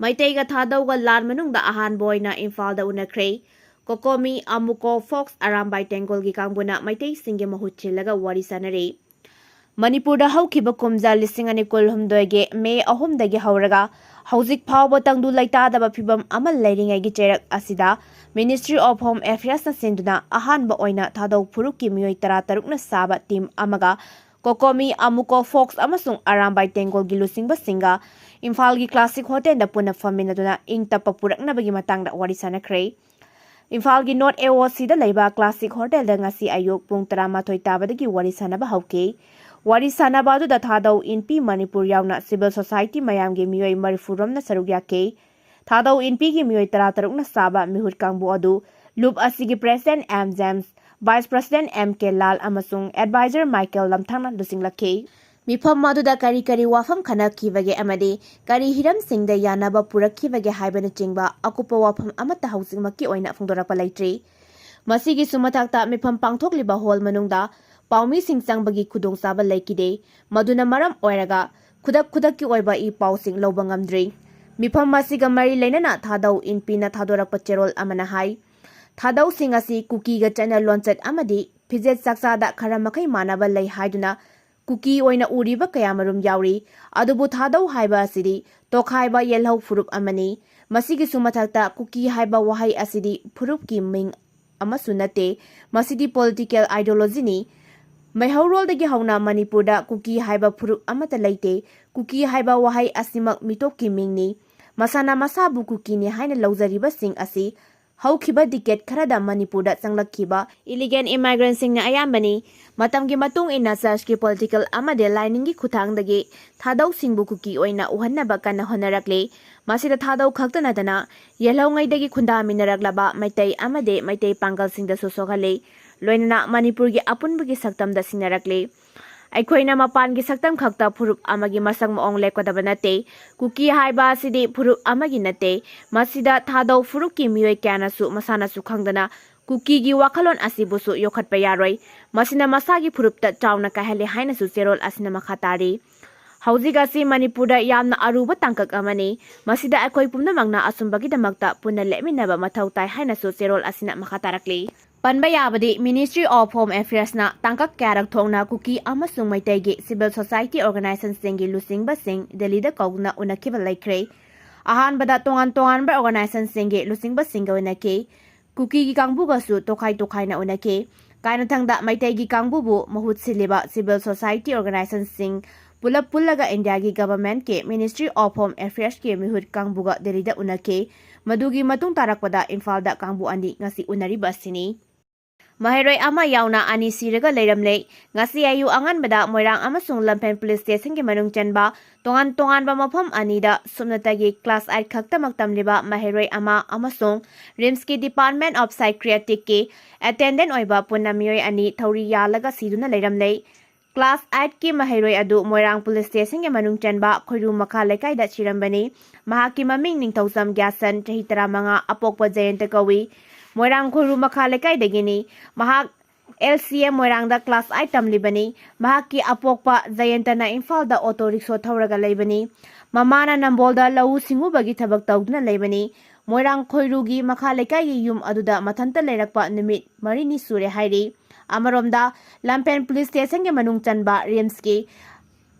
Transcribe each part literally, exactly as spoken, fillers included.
ꯃꯩꯇꯩꯒ ꯊꯥꯗꯧꯒ ꯂꯥꯟ ꯃꯅꯨꯡꯗ ꯑꯍꯥꯟꯕ ꯑꯣꯏꯅ ꯏꯝꯐꯥꯜꯗ ꯎꯅꯈ꯭ꯔꯦ꯫ ꯀꯣꯀꯣꯃꯤ ꯑꯃꯨꯀꯣ ꯐꯣꯛꯁ ꯑꯔꯥꯝꯕꯥꯏ ꯇꯦꯡꯒꯣꯜꯒꯤ ꯀꯥꯡꯕꯨꯅ ꯃꯩꯇꯩꯁꯤꯡꯒꯤ ꯃꯍꯨꯠ ꯁꯤꯜꯂꯒ ꯋꯥꯔꯤ ꯁꯥꯟꯅꯔꯦ꯫ ꯃꯅꯤꯄꯨꯔꯗ ꯍꯧꯈꯤꯕ ꯀꯨꯝꯖꯥ ꯂꯤꯁꯤꯡ ꯑꯅꯤ ꯀꯨꯟꯍꯨꯝꯗꯣꯏꯒꯤ ꯃꯦ ꯑꯍꯨꯝꯗꯒꯤ ꯍꯧꯔꯒ ꯍꯧꯖꯤꯛ ꯐꯥꯎꯕ ꯇꯪꯗꯨ ꯂꯩꯇꯥꯗꯕ ꯐꯤꯕꯝ ꯑꯃ ꯂꯩꯔꯤꯉꯩꯒꯤ ꯆꯩꯔꯛ ꯑꯁꯤꯗ Ministry of Home Affairsꯅ ꯁꯤꯟꯗꯨꯅ ꯑꯍꯥꯟꯕ ꯑꯣꯏꯅ ꯊꯥꯗꯧ ꯐꯨꯔꯨꯞꯀꯤ ꯃꯤꯑꯣꯏ ꯇꯔꯥ ꯇꯔꯨꯛꯅ ꯁꯥꯕ ꯇꯤꯝ ꯑꯃꯒ ꯀꯣꯀꯣꯃꯤ ꯑꯃꯨꯀꯣ ꯐꯣꯛꯁ ꯑꯃꯁꯨꯡ ꯑꯔꯥꯝꯕꯥꯏ ꯇꯦꯡꯒꯣꯜꯒꯤ ꯂꯨꯆꯤꯡꯕꯁꯤꯡꯒ ꯏꯝꯐꯥꯜꯒꯤ ꯀ꯭ꯂꯥꯁꯤꯛ ꯍꯣꯇꯦꯜꯗ ꯄꯨꯟꯅ ꯐꯝꯃꯤꯟꯅꯗꯨꯅ ꯏꯪ ꯇꯞꯄ ꯄꯨꯔꯛꯅꯕꯒꯤ ꯃꯇꯥꯡꯗ ꯋꯥꯔꯤ ꯁꯥꯟꯅꯈ꯭ꯔꯦ꯫ ꯏꯝꯐꯥꯜꯒꯤ ꯅꯣꯔꯠ ꯑꯦ ꯑꯣ ꯁꯤꯗ ꯂꯩꯕ ꯀ꯭ꯂꯥꯁꯤꯛ ꯍꯣꯇꯦꯜꯗ ꯉꯁꯤ ꯑꯌꯨꯛ ꯄꯨꯡ ꯇꯔꯥꯃꯥꯊꯣꯏ ꯇꯥꯕꯗꯒꯤ ꯋꯥꯔꯤ ꯁꯥꯟꯅꯕ ꯍꯧꯈꯤ꯫ ꯋꯥꯔꯤ ꯁꯥꯟꯅꯕ ꯑꯗꯨꯗ ꯊꯥꯗꯧ ꯏꯟꯄꯤ ꯃꯅꯤꯄꯨꯔ ꯌꯥꯎꯅ ꯁꯤꯚꯤꯜ ꯁꯣꯁꯥꯏꯇꯤ ꯃꯌꯥꯝꯒꯤ ꯃꯤꯑꯣꯏ ꯃꯔꯤꯐꯨ ꯔꯣꯝꯅ ꯁꯔꯨꯛ ꯌꯥꯈꯤ꯫ ꯊꯥꯗꯧ ꯏꯟꯄꯤꯒꯤ ꯃꯤꯑꯣꯏ ꯇꯔꯥ ꯇꯔꯨꯛꯅ ꯁꯥꯕ ꯃꯤꯍꯨꯠ ꯀꯥꯡꯕꯨ ꯑꯗꯨ ꯂꯨꯞ ꯑꯁꯤꯒꯤ president M James, vice president M K Lal ꯑꯃꯁꯨꯡ ꯑꯦꯗꯚꯥꯏꯖꯔ ꯃꯥꯏꯀꯦꯜ ꯂꯝꯊꯥꯡꯅ ꯂꯨꯆꯤꯡꯂꯛꯈꯤ꯫ ꯃꯤꯐꯝ ꯑꯗꯨꯗ ꯀꯔꯤ ꯀꯔꯤ ꯋꯥꯐꯝ ꯈꯟꯅꯈꯤꯕꯒꯦ ꯑꯃꯗꯤ ꯀꯔꯤ ꯍꯤꯔꯝꯁꯤꯡꯗ ꯌꯥꯅꯕ ꯄꯨꯔꯛꯈꯤꯕꯒꯦ ꯍꯥꯏꯕꯅꯆꯤꯡꯕ ꯑꯀꯨꯞꯄ ꯋꯥꯐꯝ ꯑꯃꯠꯇ ꯍꯧꯖꯤꯛꯃꯛꯀꯤ ꯑꯣꯏꯅ ꯐꯣꯡꯗꯣꯔꯛꯄ ꯂꯩꯇ꯭ꯔꯤ꯫ ꯃꯁꯤꯒꯤꯁꯨ ꯃꯊꯛꯇ ꯃꯤꯐꯝ ꯄꯥꯡꯊꯣꯛꯂꯤꯕ ꯍꯣꯜ ꯃꯅꯨꯡꯗ ꯄꯥꯎꯃꯤꯁꯤꯡ ꯆꯪꯕꯒꯤ ꯈꯨꯗꯣꯡꯆꯥꯕ ꯂꯩꯈꯤꯗꯦ꯫ ꯃꯗꯨꯅ ꯃꯔꯝ ꯑꯣꯏꯔꯒ ꯈꯨꯗꯛ ꯈꯨꯗꯛꯀꯤ ꯑꯣꯏꯕ ꯏ ꯄꯥꯎꯁꯤꯡ ꯂꯧꯕ ꯉꯝꯗ꯭ꯔꯤ꯫ ꯃꯤꯐꯝ ꯑꯁꯤꯒ ꯃꯔꯤ ꯂꯩꯅꯅ ꯊꯥꯗꯧ ꯏꯟꯄꯤꯅ ꯊꯥꯗꯣꯔꯛꯄ ꯆꯦꯔꯣꯜ ꯑꯃꯅ ꯍꯥꯏ, ꯊꯥꯗꯧꯁꯤꯡ ꯑꯁꯤ ꯀꯨꯀꯤꯒ ꯆꯠꯅ ꯂꯣꯟꯆꯠ ꯑꯃꯗꯤ ꯐꯤꯖꯦꯠ ꯆꯥꯛꯆꯥꯗ ꯈꯔ ꯃꯈꯩ ꯃꯥꯟꯅꯕ ꯂꯩ ꯍꯥꯏꯗꯨꯅ ꯀꯨꯀꯤ ꯑꯣꯏꯅ ꯎꯔꯤꯕ ꯀꯌꯥꯃꯔꯨꯝ ꯌꯥꯎꯔꯤ꯫ ꯑꯗꯨꯕꯨ ꯊꯥꯗꯧ ꯍꯥꯏꯕ ꯑꯁꯤꯗꯤ ꯇꯣꯈꯥꯏꯕ ꯌꯦꯜꯍꯧ ꯐꯨꯔꯨꯞ ꯑꯃꯅꯤ꯫ ꯃꯁꯤꯒꯤꯁꯨ ꯃꯊꯛꯇ ꯀꯨꯀꯤ ꯍꯥꯏꯕ ꯋꯥꯍꯩ ꯑꯁꯤꯗꯤ ꯐꯨꯔꯨꯞꯀꯤ ꯃꯤꯡ ꯑꯃꯁꯨ ꯅꯠꯇꯦ, ꯃꯁꯤꯗꯤ ꯄꯣꯂꯤꯇꯤꯀꯦꯜ ꯑꯥꯏꯗꯤꯌꯣꯂꯣꯖꯤꯅꯤ꯫ ꯃꯩꯍꯧꯔꯣꯜꯗꯒꯤ ꯍꯧꯅ ꯃꯅꯤꯄꯨꯔꯗ ꯀꯨꯀꯤ ꯍꯥꯏꯕ ꯐꯨꯔꯨꯞ ꯑꯃꯠꯇ ꯂꯩꯇꯦ꯫ ꯀꯨꯀꯤ ꯍꯥꯏꯕ ꯋꯥꯍꯩ ꯑꯁꯤꯃꯛ ꯃꯤꯇꯣꯞꯀꯤ ꯃꯤꯡꯅꯤ꯫ ꯃꯁꯥꯅ ꯃꯁꯥꯕꯨ ꯀꯨꯀꯤꯅꯤ ꯍꯥꯏꯅ ꯂꯧꯖꯔꯤꯕꯁꯤꯡ ꯑꯁꯤ ꯍꯧꯈꯤꯕ ꯗꯤꯀꯦꯠ ꯈꯔꯗ ꯃꯅꯤꯄꯨꯔꯗ ꯆꯪꯂꯛꯈꯤꯕ ꯏꯂꯤꯒꯦꯟ ꯏꯃꯥꯏꯒ꯭ꯔꯦꯟꯁꯤꯡꯅ ꯑꯌꯥꯝꯕꯅꯤ꯫ ꯃꯇꯝꯒꯤ ꯃꯇꯨꯡ ꯏꯟꯅ ꯆꯔꯆꯀꯤ ꯄꯣꯂꯤꯇꯤꯀꯦꯜ ꯑꯃꯗꯤ ꯂꯥꯏꯅꯤꯡꯒꯤ ꯈꯨꯠꯊꯥꯡꯗꯒꯤ ꯊꯥꯗꯧꯁꯤꯡꯕꯨ ꯀꯨꯀꯤ ꯑꯣꯏꯅ ꯎꯍꯟꯅꯕ ꯀꯟꯅ ꯍꯣꯠꯅꯔꯛꯂꯤ꯫ ꯃꯁꯤꯗ ꯊꯥꯗꯧ ꯈꯛꯇ ꯅꯠꯇꯅ ꯌꯦꯜꯍꯧꯉꯩꯗꯒꯤ ꯈꯨꯟꯗꯥꯃꯤꯟꯅꯔꯛꯂꯕ ꯃꯩꯇꯩ ꯑꯃꯗꯤ ꯃꯩꯇꯩ ꯄꯥꯡꯒꯜꯁꯤꯡꯗꯁꯨ ꯁꯣꯛꯍꯜꯂꯤ꯫ ꯂꯣꯏꯅꯅ ꯃꯅꯤꯄꯨꯔꯒꯤ ꯑꯄꯨꯟꯕꯒꯤ ꯁꯛꯇꯝꯗ ꯁꯤꯡꯅꯔꯛꯂꯤ꯫ ꯑꯩꯈꯣꯏꯅ ꯃꯄꯥꯟꯒꯤ ꯁꯛꯇꯝ ꯈꯛꯇ ꯐꯨꯔꯨꯞ ꯑꯃꯒꯤ ꯃꯁꯛ ꯃꯑꯣꯡ ꯂꯦꯞꯀꯗꯕ ꯅꯠꯇꯦ꯫ ꯀꯨꯀꯤ ꯍꯥꯏꯕ ꯑꯁꯤꯗꯤ ꯐꯨꯔꯨꯞ ꯑꯃꯒꯤ ꯅꯠꯇꯦ꯫ ꯃꯁꯤꯗ ꯊꯥꯗꯧ ꯐꯨꯔꯨꯞꯀꯤ ꯃꯤꯑꯣꯏ ꯀꯌꯥꯅꯁꯨ ꯃꯁꯥꯅꯁꯨ ꯈꯪꯗꯅ ꯀꯨꯀꯤꯒꯤ ꯋꯥꯈꯜꯂꯣꯟ ꯑꯁꯤꯕꯨꯁꯨ ꯌꯣꯛꯈꯠꯄ ꯌꯥꯔꯣꯏ꯫ ꯃꯁꯤꯅ ꯃꯁꯥꯒꯤ ꯐꯨꯔꯨꯞꯇ ꯆꯥꯎꯅ ꯀꯥꯏꯍꯜꯂꯦ ꯍꯥꯏꯅꯁꯨ ꯆꯦꯔꯣꯜ ꯑꯁꯤꯅ ꯃꯈꯥ ꯇꯥꯔꯤ꯫ ꯍꯧꯖꯤꯛ ꯑꯁꯤ ꯃꯅꯤꯄꯨꯔꯗ ꯌꯥꯝꯅ ꯑꯔꯨꯕ ꯇꯥꯡꯀꯛ ꯑꯃꯅꯤ꯫ ꯃꯁꯤꯗ ꯑꯩꯈꯣꯏ ꯄꯨꯝꯅꯃꯛꯅ ꯑꯆꯨꯝꯕꯒꯤꯗꯃꯛꯇ ꯄꯨꯟꯅ ꯂꯦꯞꯃꯤꯟꯅꯕ ꯃꯊꯧ ꯇꯥꯏ ꯍꯥꯏꯅꯁꯨ ꯆꯦꯔꯣꯜ ꯑꯁꯤꯅ ꯃꯈꯥ ꯇꯥꯔꯛꯂꯤ꯫ ꯄꯟꯕ ꯌꯥꯕꯗꯤ, Ministry of Home Affairsꯅ ꯇꯥꯡꯀꯛ ꯀꯌꯥꯔꯛ ꯊꯣꯛꯅ ꯀꯨꯀꯤ ꯑꯃꯁꯨꯡ ꯃꯩꯇꯩꯒꯤ civil society organizationꯁꯤꯡꯒꯤ ꯂꯨꯆꯤꯡꯕꯁꯤꯡ ꯗꯦꯜꯂꯤꯗ ꯀꯧꯗꯨꯅ ꯎꯅꯈꯤꯕ ꯂꯩꯈ꯭ꯔꯦ꯫ ꯑꯍꯥꯟꯕꯗ ꯇꯣꯉꯥꯟ ꯇꯣꯉꯥꯟꯕ organizationꯁꯤꯡꯒꯤ ꯂꯨꯆꯤꯡꯕꯁꯤꯡꯒ ꯎꯅꯈꯤ꯫ ꯀꯨꯀꯤꯒꯤ ꯀꯥꯡꯕꯨꯒꯁꯨ ꯇꯣꯈꯥꯏ ꯇꯣꯈꯥꯏꯅ ꯎꯅꯈꯤ꯫ ꯀꯥꯏꯅꯊꯪꯗ ꯃꯩꯇꯩꯒꯤ ꯀꯥꯡꯕꯨꯕꯨ ꯃꯍꯨꯠ ꯁꯤꯜꯂꯤꯕ civil society organizationꯁꯤꯡ ꯄꯨꯂꯞ ꯄꯨꯜꯂꯒ ꯏꯟꯗꯤꯌꯥꯒꯤ governmentꯀꯤ Ministry of Home Affairsꯀꯤ ꯃꯤꯍꯨꯠ ꯀꯥꯡꯕꯨꯒ ꯗꯦꯜꯂꯤꯗ ꯎꯅꯈꯤ꯫ ꯃꯗꯨꯒꯤ ꯃꯇꯨꯡ ꯇꯥꯔꯛꯄꯗ ꯏꯝꯐꯥꯜꯗ ꯀꯥꯡꯕꯨ ꯑꯅꯤ ꯉꯁꯤ ꯎꯅꯔꯤꯕ ꯑꯁꯤꯅꯤ꯫ ꯃꯍꯩꯔꯣꯏ ꯑꯃ ꯌꯥꯎꯅ ꯑꯅꯤ ꯁꯤꯔꯒ ꯂꯩꯔꯝꯂꯦ꯫ ꯉꯁꯤ ꯑꯌꯨꯛ ꯑꯉꯟꯕꯗ ꯃꯣꯏꯔꯥꯡ ꯑꯃꯁꯨꯡ ꯂꯝꯐꯦꯜ police stationꯒꯤ ꯃꯅꯨꯡ ꯆꯟꯕ ꯇꯣꯉꯥꯟ ꯇꯣꯉꯥꯟꯕ ꯃꯐꯝ ꯑꯅꯤꯗ ꯁꯨꯞꯅꯇꯒꯤ class eight ꯈꯛꯇꯃꯛ ꯇꯝꯂꯤꯕ ꯃꯍꯩꯔꯣꯏ ꯑꯃ ꯑꯃꯁꯨꯡ RIMSꯀꯤ Department of Psychiatricꯀꯤ attendant ꯑꯣꯏꯕ ꯄꯨꯟꯅ ꯃꯤꯑꯣꯏ ꯑꯅꯤ ꯊꯧꯔꯤ ꯌꯥꯜꯂꯒ ꯁꯤꯗꯨꯅ ꯂꯩꯔꯝꯂꯦ꯫ Class eightꯀꯤ ꯃꯍꯩꯔꯣꯏ ꯑꯗꯨ ꯃꯣꯏꯔꯥꯡ police stationꯒꯤ ꯃꯅꯨꯡ ꯆꯟꯕ ꯈꯣꯏꯔꯨ ꯃꯈꯥ ꯂꯩꯀꯥꯏꯗ ꯁꯤꯔꯝꯕꯅꯤ꯫ ꯃꯍꯥꯛꯀꯤ ꯃꯃꯤꯡ ꯅꯤꯡꯊꯧꯖꯝ ꯒ꯭ꯌꯥꯁꯟ, ꯆꯍꯤ ꯇꯔꯥꯃꯉꯥ, ꯑꯄꯣꯛꯄ ꯖꯌꯟꯇ ꯀꯧꯏ꯫ ꯃꯣꯏꯔꯥꯡ ꯈꯣꯏꯔꯨ ꯃꯈꯥ ꯂꯩꯀꯥꯏꯗꯒꯤꯅꯤ꯫ ꯃꯍꯥꯛ LCM ꯃꯣꯏꯔꯥꯡꯗ class eight ꯇꯝꯂꯤꯕꯅꯤ꯫ ꯃꯍꯥꯛꯀꯤ ꯑꯄꯣꯛꯄ ꯖꯌꯟꯇꯅ ꯏꯝꯐꯥꯜꯗ auto rickshaw ꯊꯧꯔꯒ ꯂꯩꯕꯅꯤ꯫ ꯃꯃꯥꯅ ꯅꯝꯕꯣꯜꯗ ꯂꯧꯎ ꯁꯤꯡꯎꯕꯒꯤ ꯊꯕꯛ ꯇꯧꯗꯨꯅ ꯂꯩꯕꯅꯤ꯫ ꯃꯣꯏꯔꯥꯡ ꯈꯣꯏꯔꯨꯒꯤ ꯃꯈꯥ ꯂꯩꯀꯥꯏꯒꯤ ꯌꯨꯝ ꯑꯗꯨꯗ ꯃꯊꯟꯇ ꯂꯩꯔꯛꯄ ꯅꯨꯃꯤꯠ ꯃꯔꯤꯅꯤ ꯁꯨꯔꯦ ꯍꯥꯏꯔꯤ꯫ ꯑꯃꯔꯣꯝꯗ, ꯂꯝꯐꯦꯜ police stationꯒꯤ ꯃꯅꯨꯡ ꯆꯟꯕ RIMSꯀꯤ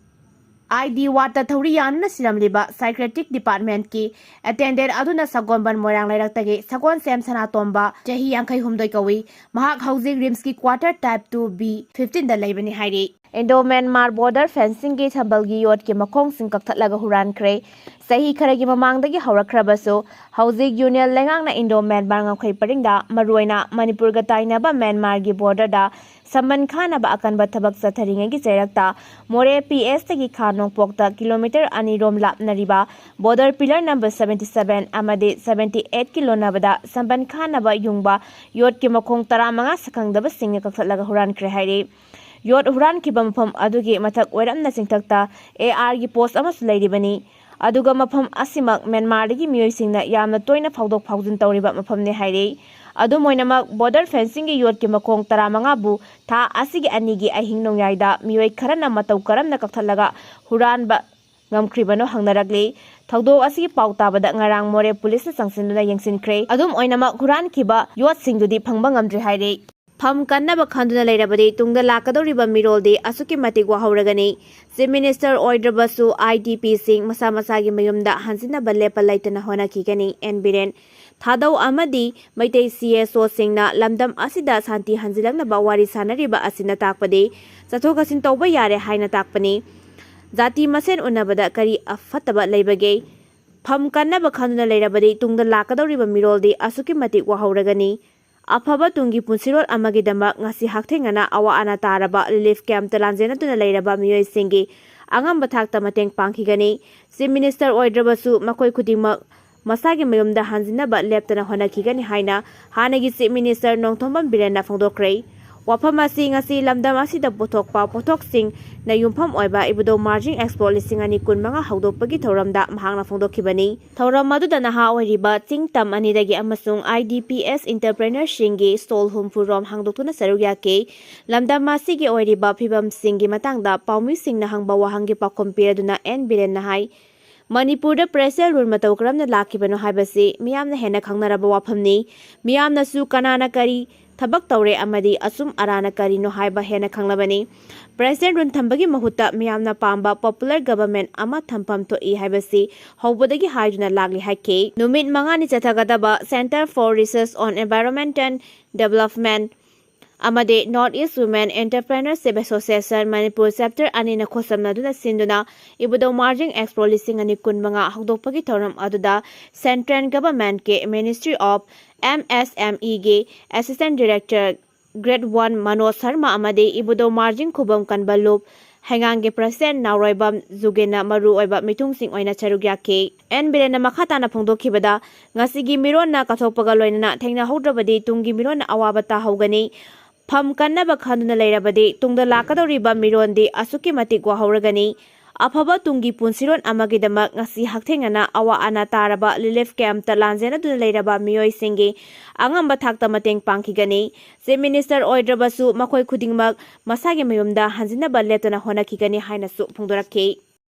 ID wardꯇ ꯊꯧꯔꯤ ꯌꯥꯟꯗꯨꯅ ꯁꯤꯔꯝꯂꯤꯕ psychiatric departmentꯀꯤ attendant ꯑꯗꯨꯅ ꯁꯒꯣꯜꯕꯟ ꯃꯣꯏꯔꯥꯡ ꯂꯩꯔꯛꯇꯒꯤ ꯁꯒꯣꯜꯁꯦꯝ ꯁꯅꯥꯇꯣꯝꯕ, ꯆꯍꯤ ꯌꯥꯡꯈꯩ ꯍꯨꯝꯗꯣꯏ ꯀꯧꯏ꯫ ꯃꯍꯥꯛ ꯍꯧꯖꯤꯛ RIMSꯀꯤ quarter type two B fifteenꯗ ꯂꯩꯕꯅꯤ ꯍꯥꯏꯔꯤ꯫ Indo Myanmar border fencingꯒꯤ ꯁꯝꯕꯜꯒꯤ ꯌꯣꯠꯀꯤ ꯃꯈꯣꯡꯁꯤꯡ ꯀꯛꯊꯠꯂꯒ ꯍꯨꯔꯥꯟꯈ꯭ꯔꯦ꯫ ꯆꯍꯤ ꯈꯔꯒꯤ ꯃꯃꯥꯡꯗꯒꯤ ꯍꯧꯔꯛꯈ꯭ꯔꯕꯁꯨ, ꯍꯧꯖꯤꯛ Union ꯂꯩꯉꯥꯛꯅ Indo Myanmar ꯉꯝꯈꯩ ꯄꯔꯤꯡꯗ, ꯃꯔꯨꯑꯣꯏꯅ ꯃꯅꯤꯄꯨꯔꯒ ꯇꯥꯏꯅꯕ ꯃ꯭ꯌꯥꯟꯃꯥꯔꯒꯤ borderꯗ ꯁꯝꯕꯟ ꯈꯥꯅꯕ ꯑꯀꯟꯕ ꯊꯕꯛ ꯆꯠꯊꯔꯤꯉꯩꯒꯤ ꯆꯩꯔꯛꯇ, ꯃꯣꯔꯦ PSꯇꯒꯤ ꯈꯥ ꯅꯣꯡꯄꯣꯛꯇ kilometre ꯑꯅꯤ ꯔꯣꯝ ꯂꯥꯞꯅꯔꯤꯕ border pillar number seventy seven ꯑꯃꯗꯤ seventy eight ꯀꯤ ꯂꯣꯟꯅꯕꯗ ꯁꯝꯕꯟ ꯈꯥꯅꯕ ꯌꯨꯡꯕ ꯌꯣꯠꯀꯤ ꯃꯈꯣꯡ ꯇꯔꯥꯃꯉꯥ ꯁꯛꯈꯪꯗꯕꯁꯤꯡꯅ ꯀꯛꯊꯠꯂꯒ ꯍꯨꯔꯥꯟꯈ꯭ꯔꯦ ꯍꯥꯏꯔꯤ꯫ ꯌꯣꯠ ꯍꯨꯔꯥꯟꯈꯤꯕ ꯃꯐꯝ ꯑꯗꯨꯒꯤ ꯃꯊꯛ ꯑꯣꯏꯔꯞꯅ ꯆꯤꯡꯊꯛꯇ ARꯒꯤ post ꯑꯃꯁꯨ ꯂꯩꯔꯤꯕꯅꯤ꯫ ꯑꯗꯨꯒ ꯃꯐꯝ ꯑꯁꯤꯃꯛ ꯃ꯭ꯌꯥꯟꯃꯥꯔꯗꯒꯤ ꯃꯤꯑꯣꯏꯁꯤꯡꯅ ꯌꯥꯝꯅ ꯇꯣꯏꯅ ꯐꯥꯎꯗꯣꯛ ꯐꯥꯎꯖꯤꯟ ꯇꯧꯔꯤꯕ ꯃꯐꯝꯅꯤ ꯍꯥꯏꯔꯤ꯫ ꯑꯗꯨꯝ ꯑꯣꯏꯅꯃꯛ, border fencingꯒꯤ ꯌꯣꯠꯀꯤ ꯃꯈꯣꯡ ꯇꯔꯥꯃꯉꯥꯕꯨ ꯊꯥ ꯑꯁꯤꯒꯤ ꯑꯅꯤꯒꯤ ꯑꯍꯤꯡ ꯅꯣꯡꯌꯥꯏꯗ ꯃꯤꯑꯣꯏ ꯈꯔꯅ ꯃꯇꯧ ꯀꯔꯝꯅ ꯀꯛꯊꯠꯂꯒ ꯍꯨꯔꯥꯟꯕ ꯉꯝꯈ꯭ꯔꯤꯕꯅꯣ ꯍꯪꯅꯔꯛꯂꯤ꯫ ꯊꯧꯗꯣꯛ ꯑꯁꯤꯒꯤ ꯄꯥꯎ ꯇꯥꯕꯗ ꯉꯔꯥꯡ ꯃꯣꯔꯦ ꯄꯨꯂꯤꯁꯅ ꯆꯪꯁꯤꯟꯗꯨꯅ ꯌꯦꯡꯁꯤꯟꯈ꯭ꯔꯦ꯫ ꯑꯗꯨꯝ ꯑꯣꯏꯅꯃꯛ, ꯍꯨꯔꯥꯟꯈꯤꯕ ꯌꯣꯠꯁꯤꯡꯗꯨꯗꯤ ꯐꯪꯕ ꯉꯝꯗ꯭ꯔꯤ ꯍꯥꯏꯔꯤ꯫ ꯐꯝ ꯀꯟꯅꯕ ꯈꯟꯗꯨꯅ ꯂꯩꯔꯕꯗꯤ ꯇꯨꯡꯗ ꯂꯥꯛꯀꯗꯧꯔꯤꯕ ꯃꯤꯔꯣꯜꯗꯤ ꯑꯁꯨꯛꯀꯤ ꯃꯇꯤꯛ ꯋꯥꯍꯧꯔꯒꯅꯤ꯫ Chief Minister ꯑꯣꯏꯗ꯭ꯔꯕꯁꯨ, IDPꯁꯤꯡ ꯃꯁꯥ ꯃꯁꯥꯒꯤ ꯃꯌꯨꯝꯗ ꯍꯟꯖꯤꯟꯅꯕ ꯂꯦꯞꯄ ꯂꯩꯇꯅ ꯍꯣꯠꯅꯈꯤꯒꯅꯤ꯫ ꯑꯦꯟ ꯕꯤꯔꯦꯟ꯫ ꯊꯥꯗꯧ ꯑꯃꯗꯤ ꯃꯩꯇꯩ CSOꯁꯤꯡꯅ ꯂꯝꯗꯝ ꯑꯁꯤꯗ ꯁꯥꯟꯇꯤ ꯍꯟꯖꯤꯜꯂꯛꯅꯕ ꯋꯥꯔꯤ ꯁꯥꯅꯔꯤꯕ ꯑꯁꯤꯅ ꯇꯥꯛꯄꯗꯤ ꯆꯠꯊꯣꯛ ꯆꯠꯁꯤꯟ ꯇꯧꯕ ꯌꯥꯔꯦ ꯍꯥꯏꯅ ꯇꯥꯛꯄꯅꯤ꯫ ꯖꯥꯇꯤ ꯃꯁꯦꯟ ꯎꯅꯕꯗ ꯀꯔꯤ ꯑꯐꯠꯇꯕ ꯂꯩꯕꯒꯦ? ꯐꯝ ꯀꯟꯅꯕ ꯈꯟꯗꯨꯅ ꯂꯩꯔꯕꯗꯤ ꯇꯨꯡꯗ ꯂꯥꯛꯀꯗꯧꯔꯤꯕ ꯃꯤꯔꯣꯜꯗꯤ ꯑꯁꯨꯛꯀꯤ ꯃꯇꯤꯛ ꯋꯥꯍꯧꯔꯒꯅꯤ꯫ ꯑꯐꯕ ꯇꯨꯡꯒꯤ ꯄꯨꯟꯁꯤꯔꯣꯜ ꯑꯃꯒꯤꯗꯃꯛ ꯉꯁꯤ ꯍꯛꯊꯦꯡꯅꯅ ꯑꯋꯥ ꯑꯅꯥ ꯇꯥꯔꯕ relief campꯇ ꯂꯥꯟꯖꯦꯟꯅꯗꯨꯅ ꯂꯩꯔꯕ ꯃꯤꯑꯣꯏꯁꯤꯡꯒꯤ ꯑꯉꯝꯕ ꯊꯥꯛꯇ ꯃꯇꯦꯡ ꯄꯥꯡꯈꯤꯒꯅꯤ꯫ Chief Minister ꯑꯣꯏꯗ꯭ꯔꯕꯁꯨ, ꯃꯈꯣꯏ ꯈꯨꯗꯤꯡꯃꯛ ꯃꯁꯥꯒꯤ ꯃꯌꯨꯝꯗ ꯍꯟꯖꯤꯟꯅꯕ ꯂꯦꯞꯇꯅ ꯍꯣꯠꯅꯈꯤꯒꯅꯤ ꯍꯥꯏꯅ ꯍꯥꯟꯅꯒꯤ Chief Minister ꯅꯣꯡꯊꯣꯝꯕꯝ ꯕꯤꯔꯦꯟꯅ ꯐꯣꯡꯗꯣꯛꯈ꯭ꯔꯦ꯫ ꯋꯥꯐꯝ ꯑꯁꯤ ꯉꯁꯤ ꯂꯝꯗꯝ ꯑꯁꯤꯗ ꯄꯨꯊꯣꯛꯄ ꯄꯣꯠꯊꯣꯛꯁꯤꯡꯅ ꯌꯨꯝꯐꯝ ꯑꯣꯏꯕ ꯏꯕꯨꯙꯧ ꯃꯥꯔꯖꯤꯡ Expo ꯂꯤꯁꯤꯡ ꯑꯅꯤ ꯀꯨꯟꯃꯉꯥ ꯍꯧꯗꯣꯛꯄꯒꯤ ꯊꯧꯔꯝꯗ ꯃꯍꯥꯛꯅ ꯐꯣꯡꯗꯣꯛꯈꯤꯕꯅꯤ꯫ ꯊꯧꯔꯝ ꯑꯗꯨꯗ ꯅꯍꯥ ꯑꯣꯏꯔꯤꯕ ꯆꯤꯡ ꯇꯝ ꯑꯅꯤꯗꯒꯤ ꯑꯃꯁꯨꯡ IDPs entrepreneurꯁꯤꯡꯒꯤ stall ꯍꯨꯝꯐꯨ ꯔꯣꯝ ꯍꯥꯡꯗꯣꯛꯇꯨꯅ ꯁꯔꯨꯛ ꯌꯥꯈꯤ꯫ ꯂꯝꯗꯝ ꯑꯁꯤꯒꯤ ꯑꯣꯏꯔꯤꯕ ꯐꯤꯕꯝꯁꯤꯡꯒꯤ ꯃꯇꯥꯡꯗ ꯄꯥꯎꯃꯤꯁꯤꯡꯅ ꯍꯪꯕ ꯋꯥꯍꯪꯒꯤ ꯄꯥꯎꯈꯨꯝ ꯄꯤꯔꯗꯨꯅ ꯑꯦꯟ ꯕꯤꯔꯦꯟꯅ ꯍꯥꯏ, ꯃꯅꯤꯄꯨꯔꯗ President Rule ꯃꯇꯧ ꯀꯔꯝꯅ ꯂꯥꯛꯈꯤꯕꯅꯣ ꯍꯥꯏꯕꯁꯤ ꯃꯤꯌꯥꯝꯅ ꯍꯦꯟꯅ ꯈꯪꯅꯔꯕ ꯋꯥꯐꯝꯅꯤ꯫ ꯃꯤꯌꯥꯝꯅꯁꯨ ꯀꯅꯥꯅ ꯀꯔꯤ ꯊꯕꯛ ꯇꯧꯔꯦ ꯑꯃꯗꯤ ꯑꯆꯨꯝ ꯑꯔꯥꯟꯅ ꯀꯔꯤꯅꯣ ꯍꯥꯏꯕ ꯍꯦꯟꯅ ꯈꯪꯂꯕꯅꯤ꯫ President Rule ꯊꯝꯕꯒꯤ ꯃꯍꯨꯠꯇ ꯃꯤꯌꯥꯝꯅ ꯄꯥꯝꯕ popular government ꯑꯃ ꯊꯝꯐꯝ ꯊꯣꯛꯏ ꯍꯥꯏꯕꯁꯤ ꯍꯧꯕꯗꯒꯤ ꯍꯥꯏꯗꯨꯅ ꯂꯥꯛꯂꯤ ꯍꯥꯏꯈꯤ꯫ ꯅꯨꯃꯤꯠ ꯃꯉꯥꯅꯤ ꯆꯠꯊꯒꯗꯕ Centre for Research on Environment and Development ꯑꯃꯗꯤ North East Women Entrepreneurship Association Manipur Chapter ꯑꯅꯤꯅ ꯈꯣꯠꯁꯝꯅꯗꯨꯅ ꯁꯤꯟꯗꯨꯅ ꯏꯕꯨꯙꯧ ꯃꯥꯔꯖꯤꯡ Expo ꯂꯤꯁꯤꯡ ꯑꯅꯤ ꯀꯨꯟꯃꯉꯥ ꯍꯧꯗꯣꯛꯄꯒꯤ ꯊꯧꯔꯝ ꯑꯗꯨꯗ Central Governmentꯀꯤ Ministry of MSMEꯒꯤ Assistant Director Grade one Manoj Sharma ꯑꯃꯗꯤ ꯏꯕꯨꯙꯧ ꯃꯥꯔꯖꯤꯡ ꯈꯨꯕꯝ ꯀꯟꯕ ꯂꯨꯞ ꯍꯩꯉꯥꯡꯒꯤ President ꯅꯥꯎꯔꯣꯏꯕꯝ ꯖꯨꯒꯦꯟꯅ ꯃꯔꯨꯑꯣꯏꯕ ꯃꯤꯊꯨꯡꯁꯤꯡ ꯑꯣꯏꯅ ꯁꯔꯨꯛ ꯌꯥꯈꯤ꯫ ꯑꯦꯟ ꯕꯤꯔꯦꯟꯅ ꯃꯈꯥ ꯇꯥꯅ ꯐꯣꯡꯗꯣꯛꯈꯤꯕꯗ, ꯉꯁꯤꯒꯤ ꯃꯤꯔꯣꯟꯅ ꯀꯠꯊꯣꯛꯄꯒ ꯂꯣꯏꯅꯅ ꯊꯦꯡꯅꯍꯧꯗ꯭ꯔꯕꯗꯤ ꯇꯨꯡꯒꯤ ꯃꯤꯔꯣꯟꯅ ꯑꯋꯥꯕ ꯇꯥꯍꯧꯒꯅꯤ꯫ ꯐꯝ ꯀꯟꯅꯕ ꯈꯟꯗꯨꯅ ꯂꯩꯔꯕꯗꯤ ꯇꯨꯡꯗ ꯂꯥꯛꯀꯗꯧꯔꯤꯕ ꯃꯤꯔꯣꯟꯗꯤ ꯑꯁꯨꯛꯀꯤ ꯃꯇꯤꯛ ꯋꯥꯍꯧꯔꯒꯅꯤ꯫ ꯑꯐꯕ ꯇꯨꯡꯒꯤ ꯄꯨꯟꯁꯤꯔꯣꯟ ꯑꯃꯒꯤꯗꯃꯛ ꯉꯁꯤ ꯍꯛꯊꯦꯡꯅꯅ ꯑꯋꯥ ꯑꯅꯥ ꯇꯥꯔꯕ relief campꯇ ꯂꯥꯟꯖꯦꯟꯅꯗꯨꯅ ꯂꯩꯔꯕ ꯃꯤꯑꯣꯏꯁꯤꯡꯒꯤ ꯑꯉꯝꯕ ꯊꯥꯛꯇ ꯃꯇꯦꯡ ꯄꯥꯡꯈꯤꯒꯅꯤ꯫ Chief Minister ꯑꯣꯏꯗ꯭ꯔꯕꯁꯨ ꯃꯈꯣꯏ ꯈꯨꯗꯤꯡꯃꯛ ꯃꯁꯥꯒꯤ ꯃꯌꯨꯝꯗ ꯍꯟꯖꯤꯟꯅꯕ ꯂꯦꯞꯇꯅ ꯍꯣꯠꯅꯈꯤꯒꯅꯤ ꯍꯥꯏꯅꯁꯨ ꯐꯣꯡꯗꯣꯔꯛꯈꯤ꯫